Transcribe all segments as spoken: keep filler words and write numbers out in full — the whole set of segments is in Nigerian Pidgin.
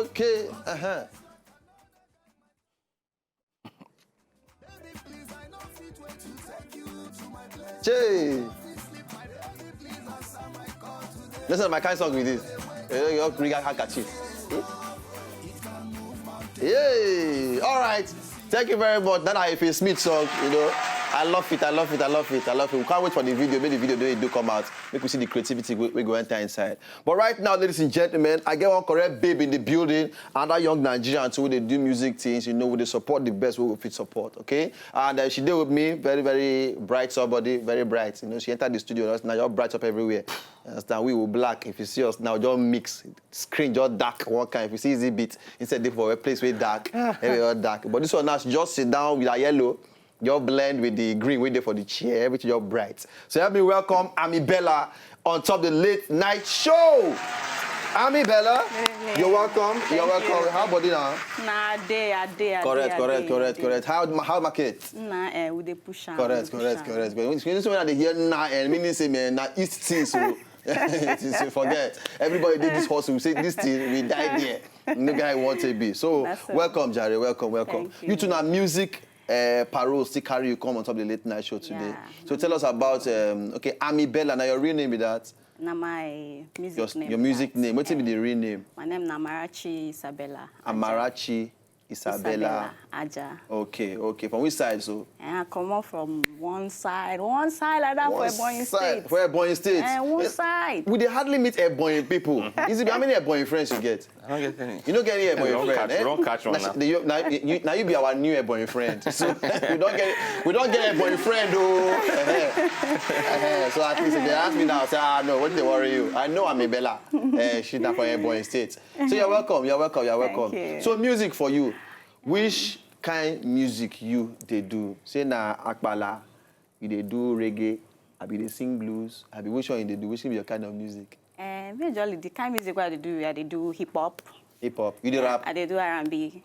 Okay, uh-huh. Jay. Listen to my kind song with this. You know, you bring out handkerchief. Yay! All right. Thank you very much. That Ife Smith song, you know. I love it, I love it, I love it, I love it. We can't wait for the video. Make the video do, do come out. Make we see the creativity we, we go enter inside. But right now, ladies and gentlemen, I get one correct babe in the building, and that young Nigerian too, they do music things, you know, they support the best we fit support, okay? And uh, she did with me, very, very bright somebody, very bright. You know, she entered the studio, now you're bright up everywhere. You understand? We will black. If you see us now, just mix. Screen just dark one kind. If you see easy beat, instead of a place with dark, everywhere dark. But this one now, she just sit down with her yellow, your blend with the green, waiting for the chair, everything just bright. So help me welcome Ami Bella on top the late night show. Ami Bella, you're welcome. You're welcome. How about you now? Nah, day, a day, a Correct, day, correct, a correct, day. Correct. How ma- how market? Nah, eh, we dey push am. Correct, we dey correct, push am. Correct. But when you say when they hear nah, and meaning say man, na East thing, so you forget. Everybody did this hustle. We say this thing, we die there. No guy want to be. So That's it. Welcome, Jare. Welcome, welcome. Thank you. You to now music uh, parole still carry you come on top of the late night show today. Yeah. So tell us about um, okay, Ami Bella. Now your real name is that? Na my music Your, name. your be music that. Name. What Eh, be the real name? My name na Amarachi Isabella. Aja. Amarachi Isabella. Isabella Aja. Okay, okay. From which side so? And I come up from one side, one side like that One for Ebonyi side- State. For Ebonyi State. Eh, one Eh, side. We dey hardly meet Ebonyi people. Is it how many Ebonyi friends you get? I don't get any. You don't get any Ebonyi Don't friend. catch, Eh? don't catch one Now, now. you, now, you, now you be our new Ebonyi friend. So we don't get we don't get Ebonyi friend though. Eh, eh. So at least if they ask me now, I say ah no, what do they worry you? I know Ami Bella. Uh, she's not from Ebonyi State. So you're welcome. You're welcome. You're Thank welcome. You. So music for you. Which kind music you they do? Say na akpala, you they do reggae, abi they sing blues, abi which one you they do? Which be your kind of music? Eh, majorly the kind music wey I dey do, I dey do hip hop. Hip hop. You dey rap? I dey do R and B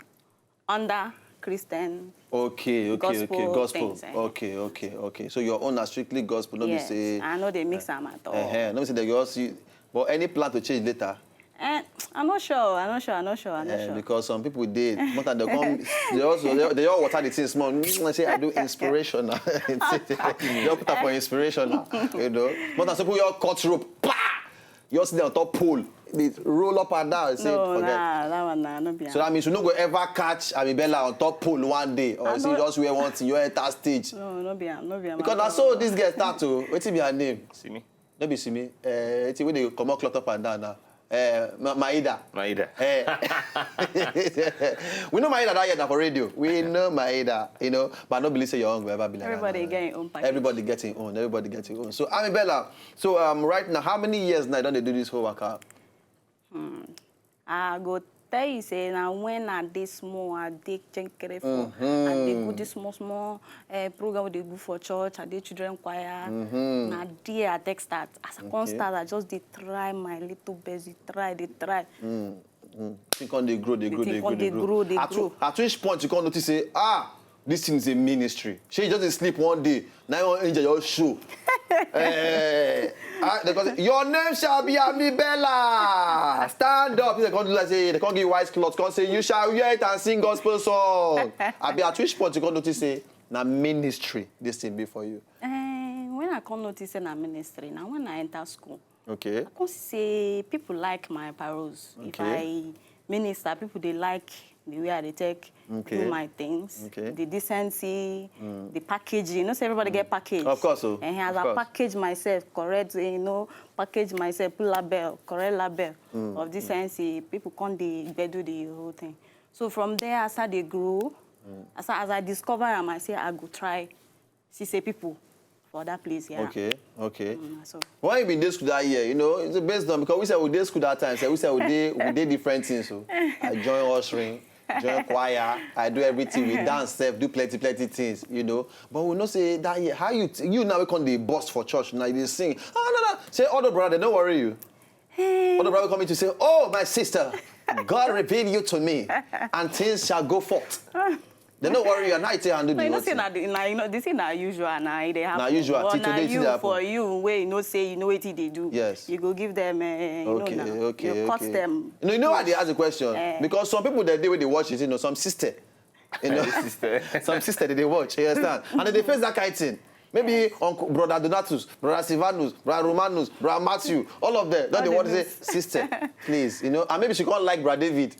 under Christian. Okay, okay, Gospel okay. Gospel. Things, eh. Okay, okay, okay. So your own are strictly gospel, not Yes, be say. I no dey mix am at all. Uh-huh. Not be say they go see. But any plan to change later? Eh, I'm not sure. I'm not sure. I'm not sure. I'm not Eh, sure. Because some people did. More than they come, they also they, they all water the thing small. Mm, I say I do inspirational. They all put up for inspirational. You know. More than some people you all cut rope. Bah! You all sit there on top pole. They roll up and down. Say, No, forget. Nah, that one nah, no be. So that means you no go ever catch Ami Bella on top pole one day, or I you see no- just wear one thing, you enter stage. No, no be am, no be am. Because at na all. So this girl start to. Wetin be her name? See me? No be Simi. Uh, wetin wey dey comot cloth up and down now. Uh, Ma- Maida. Maida. Eh. We know Maida that year na for radio. We know Maida, you know, but I no believe say your own go ever be like Everybody that. Get im own package. Everybody get im own. Everybody get im own. So Ami Bella. So um, right now, how many years now you don dey do this whole waka? I go tell you say na when I dey small, I dey chenkere for, I dey go this small small uh, program wey dey go for church. I dey children choir. Na there I take start. As I come Okay. Start, I just dey try my little best, dey try, dey try. Thing come dey grow, dey The grow, thing dey grow, come dey dey grow. Grow, dey at, grow. At which point you come notice say ah, this thing is a ministry. Shey you just dey sleep one day, now you wan angel your show. Eh, ah, they come say, your name shall be Ami Bella. Stand up. They come do like say they come give you white cloth. Come say you shall wear it and sing gospel song. Abi at which point you come notice say na ministry this thing be for you? Eh, when I come notice say na ministry, na when I enter school. Okay. I come see say people like my paroles. If Okay. I minister, people dey like the way I dey take Okay. do my things, Okay. The decency, the packaging. You know, say everybody get package. Of course, oh. And as Of I course. Package myself correct, you know, package myself, put label, correct label of decency. People come dey gbedu the whole thing. So from there, as I dey grow, as I, as I discover am, I say I go try see say people for that place, yeah. Okay, okay. Mm, so Why you been dey school that year? You know, it's based on because we said we dey school that time. So we said we dey we dey different things. So I join ushering, join choir. I do everything. We dance, self, do plenty plenty things. You know, but we know say that year how you you now come dey burst for church now you dey sing. Ah no no. Say all the brother, don't worry you. All the brother coming to say, oh my sister, God reveal you to me, and things shall go forth. They no worry you, and how you take handle No, the you know whole say thing? na the- na you know this thing na usual na e dey happen. Na usual. But Till na today, till you dey happen. For you wey you know say you know wetin you dey do. Yes. You go give them uh, you Okay, know na okay, you cut okay. them. You know, you know why they ask the question? Eh. Because some people that day when they watch it, you know, some sister, you know, Sister. some sister they, they watch. You understand? And they face that kind of thing. Maybe uncle, brother Donatus, brother Silvanus, brother Romanus, brother Matthew, all of them. Don't All they the want to say, names. "Sister, please," you know, and maybe she can't like brother David.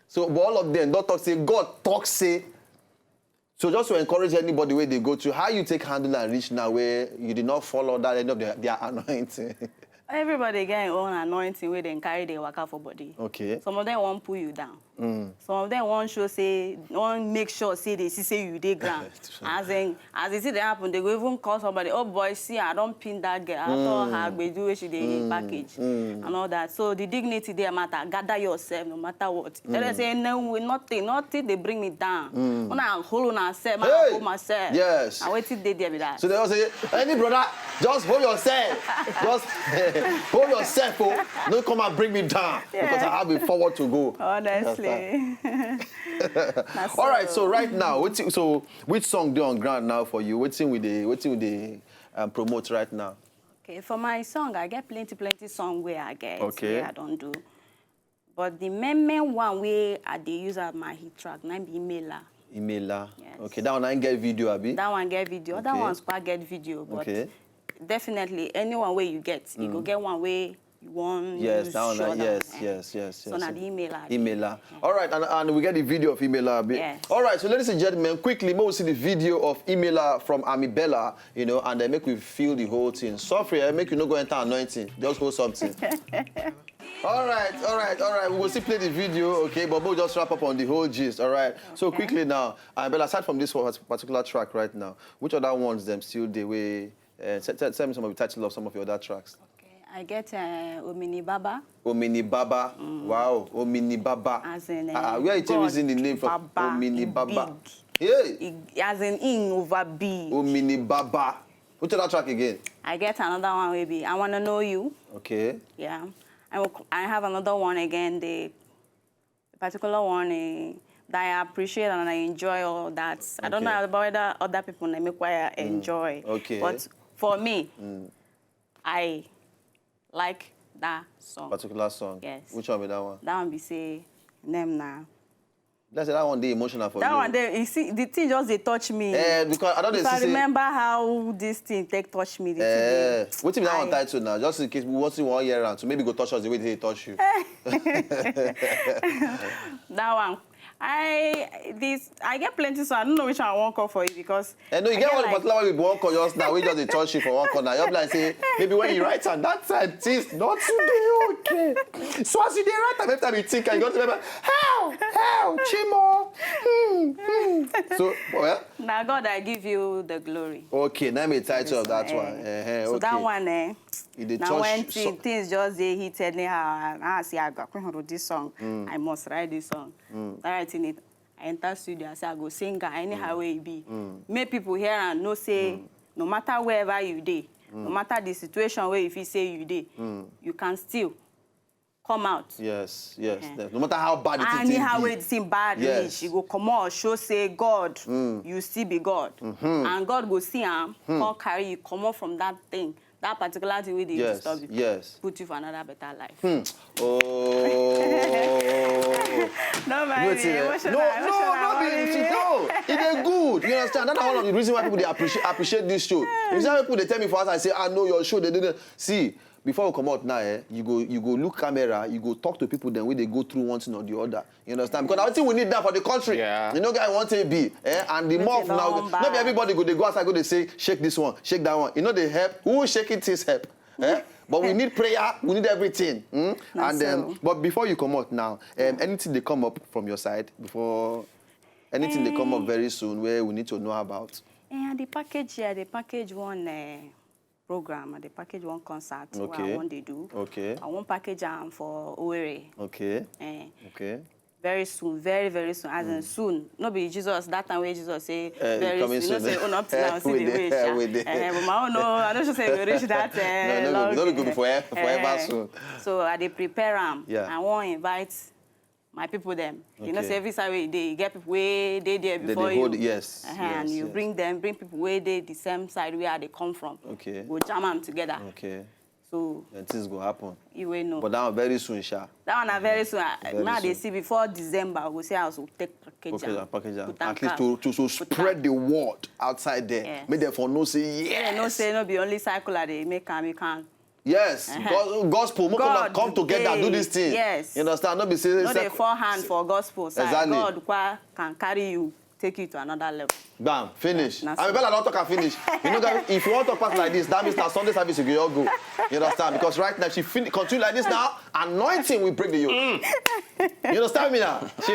So, but all of them don't talk say, "God talk say." So just to encourage anybody where they go to, how you take handle and reach now where you did not follow that end of their, their anointing? Everybody get im own anointing wey dem carry dey waka for body. Okay. Some of them wan pull you down. Some of them wan show say wan make sure say they see say you dey ground. As in as they see dey happen, they go even call somebody, "Oh boy, see, I don pin that girl. I told her gbedu wey she dey package and all that." So the dignity there matter. Gather yourself no matter what. Tell them say no, nothing, nothing dey bring me down. Una hold una self, make I Hey! hold myself. Yes. Na wetin dey there be that. So they all say, "Any brother, just hold yourself. Just hold yourself. Oh, don't come and bring me down because I have a forward to go." Honestly. Na All right. So right now, what, so which song dey on ground now for you? Wetin we dey, wetin we dey um, promote right now? Okay, for my song, I get plenty, plenty song where I get, Okay. where I don't do. But the main, main one where I dey use as my hit track, na be Imela. Imela. Yes. Okay, that one I get video, abi? That one get video. Other Okay. Ones pa get video, but Okay. definitely anyone where you get, you go get one way you want. Yes, use that one. show I- them. Yes, Eh. yes, yes, yes. So na yes. the Imela. Imela. All right, and, and we get the video of Imela, abi? Yes. All right, so ladies and gentlemen, quickly, make we see the video of Imela from Ami Bella, you know, and then make we feel the whole thing. Sofri, eh, make you no go enter anointing. Just hold something. All right, all right, all right. We will still play the video, okay? But we'll just wrap up on the whole gist, all right? So quickly now, Ami Bella, aside from this one particular track right now, which other ones them still the way? Uh, tell, tell me some of the title of some of your other tracks. Okay, I get uh, Omini Baba. Omini Baba. Wow, Omini Baba. As in, Ah, uh, where you take God reason the name from? Baba, Omini he Baba. big. Hey, He- as in in over big. Omini Baba. Which other track again? I get another one wey be I Wanna Know You. Okay. Yeah. I, will- I have another one again, the particular one eh, that I appreciate and I enjoy all that. I don't know Okay. about other, other people that make why I enjoy. Okay. But for me, I like that song. Particular song. Yes. Which one be that one? That one be say, name now. That's that one dey emotional for That you. One there, you see, the thing just dey touch me. Eh, because I don't If dey I see say- remember how this thing take touch me, the Eh, thing wetin be that one I- title now? Just in case we want to one year round, so maybe go touch us the way they touch you. That one. I this I get plenty, so I don't know which one I won't call for you because Eh, no, you I get get one like- particular one we won't call just now. We just dey touch you for one corner. You're like say maybe when you write am that time, things not today, okay. So as you dey write am, every time you think, you go to remember how how Chimo. Hmm, hmm. So well, Now God, I give you the glory. okay. Now me title of that Eh. one. Eh, eh, So okay. That one, eh, E dey now touch when so- thing, things just dey hit anyhow, and I say I go this song. I must write this song. I write in it. I enter studio. I say I go sing am anyhow way e be. Make people hear and know say no matter wherever you dey, no matter the situation where you feel say you dey, you can still come out. Yes, yes. yes. No matter how bad it is, Anyhow wey the thing bad Yes. reach, you go comot show say God, you still be God, and God go see am, come carry you comot from that thing, that particular thing wey dey Yes, disturb you, yes. Put you for another better life. Oh. No mind Wetin, me, eh? emotional, No, no, emotional, no, be, worry me. No, it is good. You understand? That's one of the reasons why people they appreciate appreciate this show. You see how people they tell me for us, I say, "I know your show." They didn't see. Before we come out now, eh, you go you go look camera, you go talk to people. Then when they go through one thing or the other, you understand? Because I think we need that for the country. Yeah. You know, guy want to be, eh, and the Make more it now, all not be bad. Everybody go they go outside go they say shake this one, shake that one. You know they help. Who shaking things help? Eh? But we need prayer, we need everything. Hmm? Na And um, so. But before you come out now, um, anything they come up from your side before anything they come up very soon where we need to know about. Eh, I dey package here, I dey package one uh, program, I dey package one concert wey Okay. I wan dey do. Okay. I wan package am for Owerri. Okay. Eh, Okay. very soon, very very soon, as in soon. No be Jesus that time wey Jesus say Eh, very coming soon. You know soon. Say oh, up till now, We still dey dey- wait. Sha. we dey- Eh, but my own no, I no sure say we reach that. Eh, No, no, long, no, no, eh, forever, forever eh. soon. So I dey prepare am. Yeah. I wan invite my people dem. You know Okay. say every side wey you dey, you get people wey dey there They, before they hold you. Yes. Uh-huh, yes and you yes. bring them, bring people wey dey the same side where they come from. Okay. Go jam am together. Okay. So Then things go happen. You will know. But that one very soon, sha. That one na very soon. I- Very Now they soon. See before December, we go see how to take package Package am, and package am. put am At least down, to, to, to put spread am. The word outside there. Yes. Make them for know say yes. Yeah, no say no be only circular they make am, you can. Yes, Uh-huh. Go- gospel, make una God come together, do dey, this thing. Yes. You understand? No be say No dey sec- fall hand for gospel side. Exactly. God kwa can carry you, take you to another level. Bam, finish. Na I mean, so. Bella, don't talk and finish. You know, guys, if you want to pass like this, that means that Sunday service you go go. You understand? Because right now, if she fin- continue like this now, anointing will break the yoke. You understand me now? She,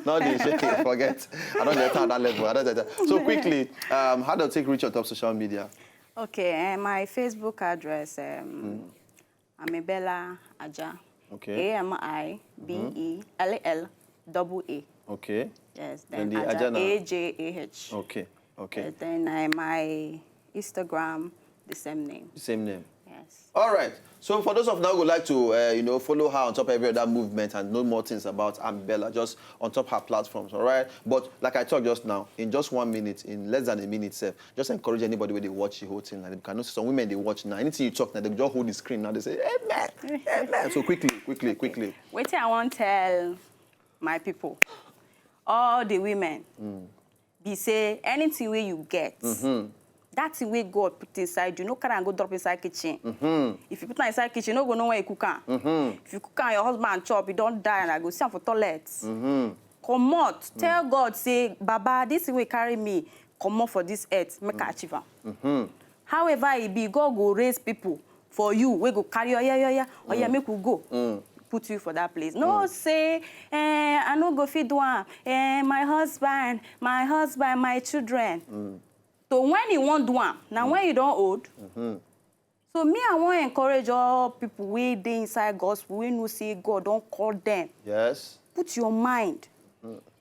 no, dey shake it, forget. I don't get to that level. I don't get that. So quickly, um, how do you take reach on top social media? Okay, uh, my Facebook address, um, Amibella Aja. Okay. A M I B E L L double A. Okay. Yes, Then then the Aja, Aja na- A J A H. Okay. Okay. Uh, then uh, my Instagram, the same name. The same name. Yes. All right. So for those of now who would like to, uh, you know, follow her on top of every other movement and know more things about Amibella, just on top her platforms, all right? But like I talked just now, in just one minute, in less than a minute, sir, just encourage anybody where they watch the whole thing. Like, you can know some women they watch now. Anything you talk now, they just hold the screen now. They say, "Amen, amen." So quickly, quickly, quickly. Wetin I wan tell my people, all the women, be say anything wey you get, that thing wey God put inside you, no carry am go drop inside kitchen. If you put am inside kitchen, you no go know when you cook am. If you cook am, your husband chop, you don die, and I go see am for toilet. Comot, tell God say, "Baba, this thing wey carry me comot for this earth, make I achieve am." However e be, God go raise people for you wey go carry oya oya oya oya make we go, put you for that place. No say, "Eh, I no go fit do am. Eh, my husband, my husband, my children." So when you wan do am, na when you don old. So me, I wan encourage all people wey dey inside gospel, wey know say God don call them. Yes. Put your mind.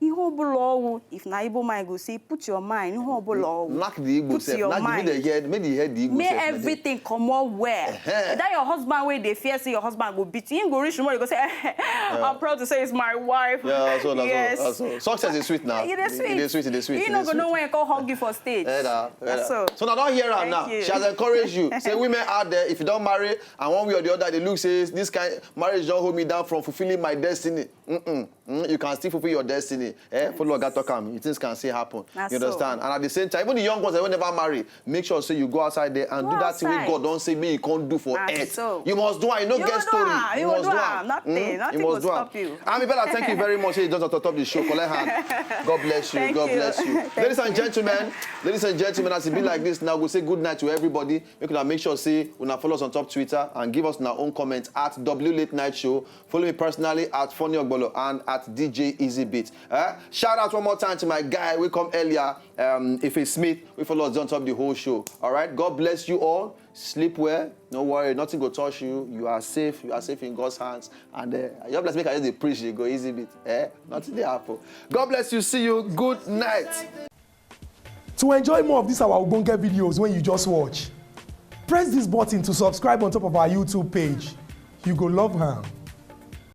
Ihe ọbụla ọwụ, if na Igbo mind go say, put your mind. Ihe ọbụla ọwụ. Knock the Igbo Put sef. your Knock the, mind. Make the head, make the head the Igbo Make sef. Everything comot well. Ehen. That your husband wey dey fear say your husband go beat you, him go reach tomorrow, you go say, "I'm proud to say it's my wife." Yeah, so that's Yes. all. That's all. Success is sweet now. E dey sweet. It is sweet. It is sweet. He It no is go sweet. Know when call hug you for stage. Eh, da, eh, da. So, So now don't hear her Thank now. You. She has encouraged you. Say women out there, if you don't marry, and one way or the other, they look say this kind marriage don't hold me down from fulfilling my destiny. Mm-mm. Mm, you can still fulfill your destiny. Eh? Follow God talk am. Things can still happen. Na You so. Understand? And at the same time, even the young ones that will never marry, make sure say you go outside there and Go do that thing wey outside. God don say make you come do for Na earth. So. You must do am. You no You go go get do story. am. You You go must do do am. am. Nothing. Mm, Nothing you go must do am. Stop you. Amibella, thank you very much. Hey, just on top of the show. Collect hand. God bless you. Thank God you. Bless you. Thank Ladies and gentlemen, ladies and gentlemen, as it be like this now, we say good night to everybody. Make una make sure say una follow us on top Twitter and give us our own comment at W Late Night Show. Follow me personally at Funny Ogbolo and at D J Easy Beat. Eh? Shout out one more time to my guy. We come earlier. Um, Ife Smith. We follow us on top the whole show. All right. God bless you all. Sleep well. No worry. Nothing go touch you. You are safe. You are safe in God's hands. And uh, your bless make I just dey preach. You go Easy Beat. Eh? Nothing dey happen. God bless you. See you. Good night. To enjoy more of these our ogbonge videos when you just watch, press this button to subscribe on top of our YouTube page. You go love am.